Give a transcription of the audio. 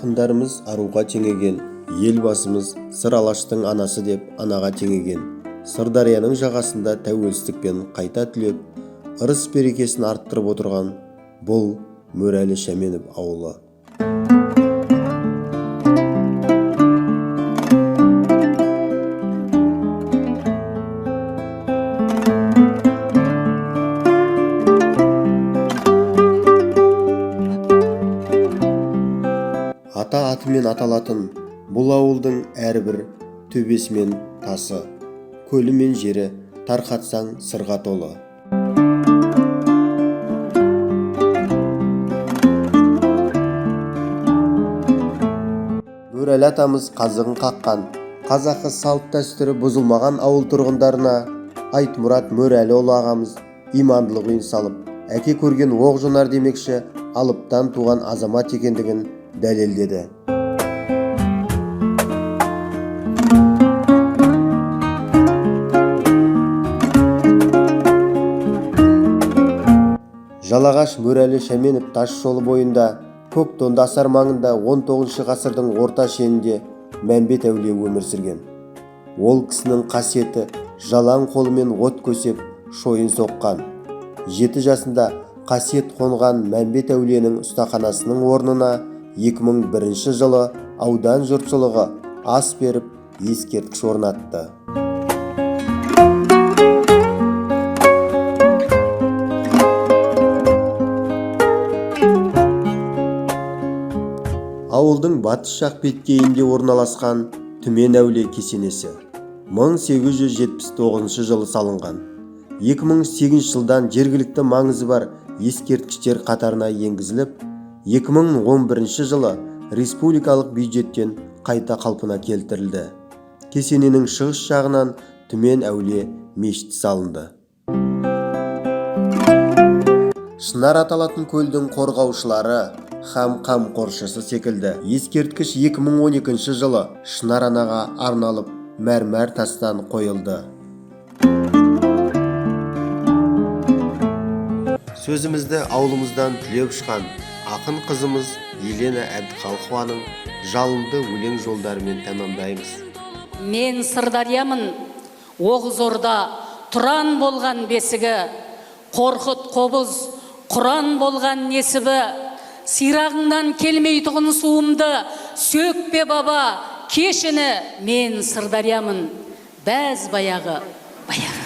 Ақындарымыз аруға теңеген, Елбасымыз Сыр Алаштың анасы деп анаға теңеген. Сырдарияның жағасында тәуелсіздікпен қайта түлеп, ырыс берекесін арттырып отырған бұл Мөрәлі Шәменов ауылы. Ата атымен аталатын бұл ауылдың әрбір төбесі мен тасы, көлі мен жері тарқатсаң сырға толы. Мөрәлі атамыз қазығын қаққан, қазақы салт-дәстүрі бұзылмаған ауыл тұрғындарына Айтмұрат Мөрәліұлы ағамыз имандылық үйін салып, әке көрген оқ жонар демекші алыптан туған азамат екендігін дәлелдеді. Жалағаш Мөрәлі Шәменов тас жолы бойында Көктонды асар маңында 19 ғасырдың орта шенінде Мәмбет әулие өмір сүрген. Ол кісінің қасиеті жалаң қолымен от көсеп шойын соққан. 7 жасында қасиет қонған Мәмбет әулиенің ұстаханасының орнына 2001 жылы аудан жұртшылығы ас беріп ескерткіш орнатты. Ауылдың батыс жақ беткейінде орналасқан Түмен әулие кесенесі 1879 жылы салынған. 2008 жылдан жергілікті маңызы бар ескерткіштер қатарына енгізіліп, 2011 жылы республикалық бюджеттен қайта қалпына келтірілді. Кесененің шығыс жағынан Түмен әулие мешіті салынды. Шынар аталатын көлдің қорғаушылары һәм қамқоршысы секілді ескерткіш 2012 жылы Шынар анаға арналып мәрмәр тастан қойылды. Сөзімізді ауылымыздан түлеп ұшқан ақын қызымыз Елена Әбдіхалықованың жалынды өлең жолдарымен тәмамдаймыз. Мен Сырдариямын, Оғыз Орда, Тұран болған бесігі, Қорқыт қобыз, Құран болған несібі, сирағыңнан келмейтұғын суымды, сөкпе баба, кешіні, мен Сырдариямын, бәз баяғы, баяғы.